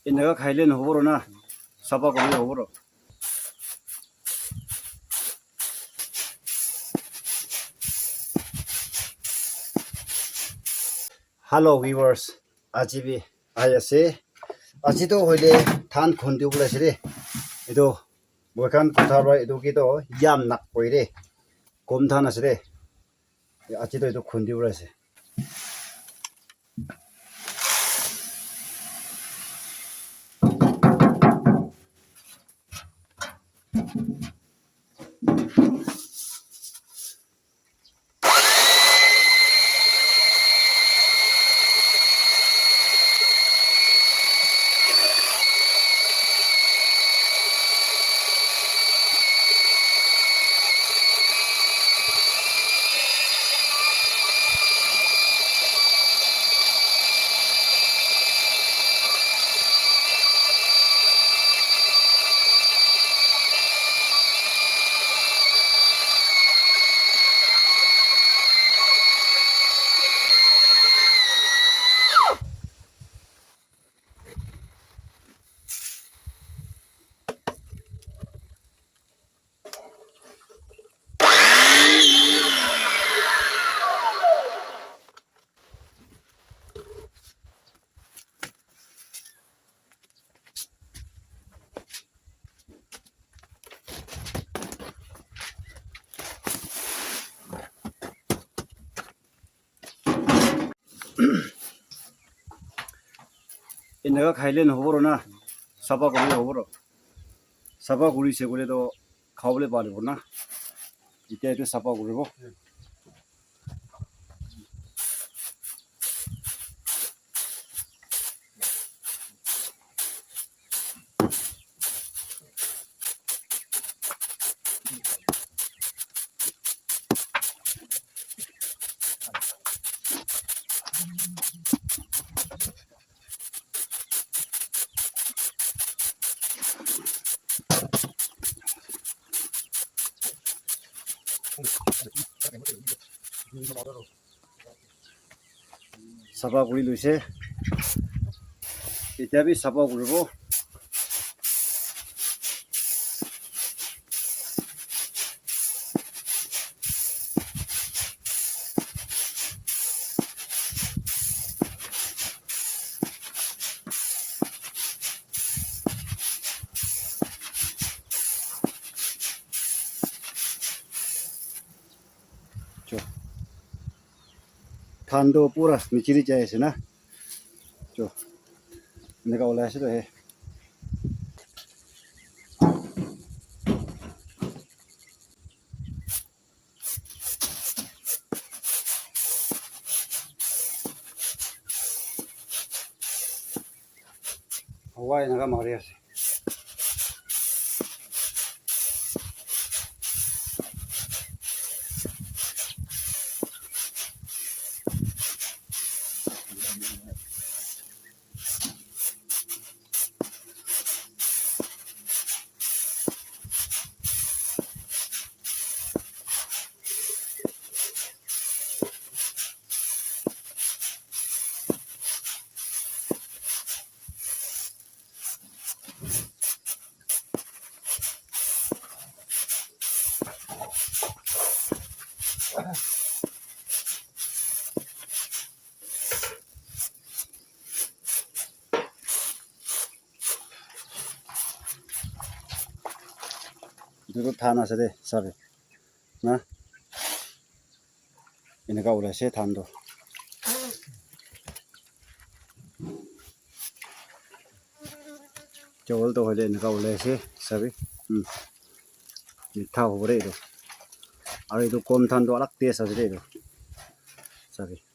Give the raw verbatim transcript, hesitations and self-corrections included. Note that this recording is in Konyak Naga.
Eneka khaile nohobo ro na, sapha kuribole hobo ro. Hello viewers, aji bi ahi ase. Aji toh hoile dhan khundi bole ase de. Etu moi khan kotha para etu ke toh yam nak koi de. Kom dhan ase de. Aji toh etu khundi bole ase. Eneka khaile nohobo ro na, sapha kuribole hobo ro. Sapha kurise koile toh khabole paribo na. Etiya etu sapha kuribo. Sapha kuri loise. Etiya bi sapha kuribo. Cho. Dhan toh pura niche te jai ase na. Cho. Eneka olai ase toh he. Hawa eneka mari ase. Etu tu dhan ase de, sabi. Na? Eneka ulai ase dhan tu. Chawal tu hoile eneka ulai ase, sabi. Hmm. Mitha hobo de etu. Aru etu kom dhan tu alag taste ase de etu. Sabi.